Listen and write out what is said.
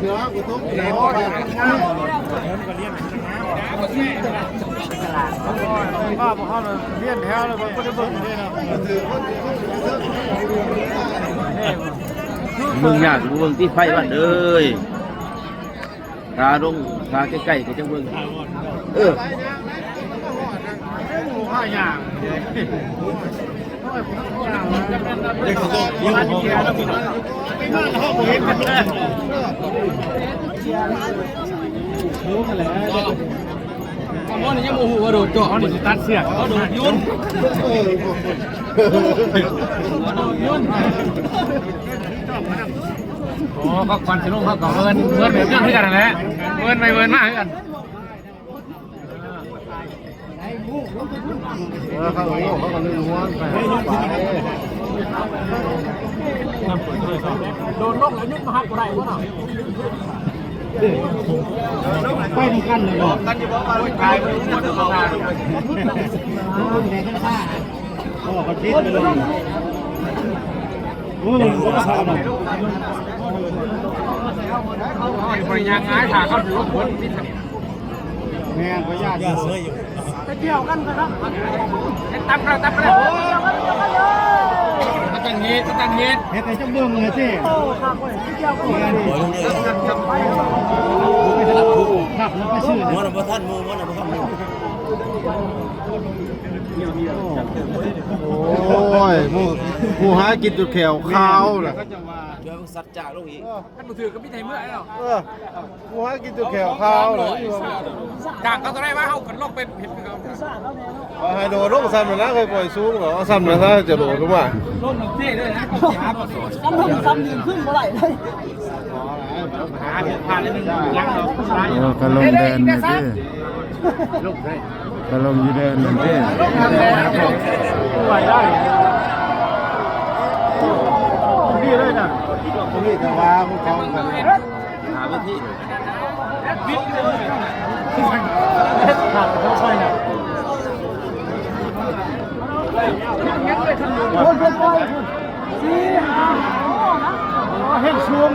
ວ່າພວກເຮົາລຽນແຖວແລ້ວບໍ່ໄດ້ເບິ່ງເດ້ເນາະ. ເບິ່ງຍາກ ເບິ່ງຕິໄຟວັດເອີຍ. ຖ້າລົງ ຖ້າໃກ້ໆກໍຈະເບິ່ງ ເອີ ອັນນີ້ຍັງບໍ່ຮູ້ວ່າໂດດເຈາະ ມັນຊິຕັດເຊືອກ ເຂົາໂດດຍົນ ໂດດຍົນ. ໂອ້ ເຂົາກ່ອນຊິລົງ ເຂົາກໍເວີນ ເວີນແບບນັ້ນຄືກັນຫັ້ນແຫຼະ ເວີນໄປເວີນມາຄືກັນ. ເອີ ເຂົາກໍ ເຂົາກໍລຶ້ງຫົວໄປ ໂດດລົງແລ້ວຍຸບມາຮັບບໍ່ໄດ້ບໍ່ເນາະ. ໄປນຳກັນເລີຍບໍ່ ກັນຢູ່ບໍ່ວ່າ ໂອ້ຍ ຕາຍ ໂອ້ຍ ເຂົາຜິດໄປເລີຍ. ໂອ້ຍ ບໍ່ຕ້ອງເອົາດອກ ບໍ່ໄດ້ຍ່າງຫາຍ ຖ້າເຂົາຖືວ່າຄົນມີສະເໜ່ຫ ແມ່ນ ບໍ່ຢ້ານ ໄປກ່ຽວກັນເນາະ ເຮັດຕຳກັນ ຕຳກັນ ມາຕັ້ງເຫດ ມາຕັ້ງເຫດ ເຮັດໃຫ້ເຈົ້າເບິ່ງເລີຍຕິ. ໂອ້ ຄັກເວີຍ ໄປກ່ຽວກັນ ຄັກ ແລ້ວໄປຊື້ ຫົວນະບໍ່ທັນໝູ່ ຫົວນະບໍ່ທັນໝູ່. ໂອ້ຍ ໝູ່ ໝູ່ຫາກິນຈົນແຂ້ວຄາວລະ ເຈົ້າວ່າ ເຈົ້າສັດຈາກລົງອີກ ຄັນບໍ່ຖືກກໍມີແຕ່ເມືອແລ້ວ. ເອີ ໝູ່ຫາກິນຈົນແຂ້ວຄາວລະ ຈ້າງເຂົາເທົ່າໃດວະ ເຮົາກໍລອງໄປເຮັດຄືເຂົາ ເອົາໃຫ້ໂດດລົງຊ້ຳນັ້ນນະ ຄ່ອຍໆສູງດອກ ເອົາຊ້ຳນັ້ນນະ ຈະໂດດລົງມາ ລົງເດ້ເດີນະ ຊ້ຳນັ້ນຊ້ຳນີ້ຂຶ້ນບໍ່ໄດ້ເລີຍ. ໂອ້ ກະລົງແດນນີ້ຕິ ກະລົງຢູ່ແດນນີ້ຕິ ໄປໄດ້ ນີ້ເລີຍນະ ນີ້ກະວ່າພວກເຂົາກັນ ຫາເວທີ ເຮັດສູງ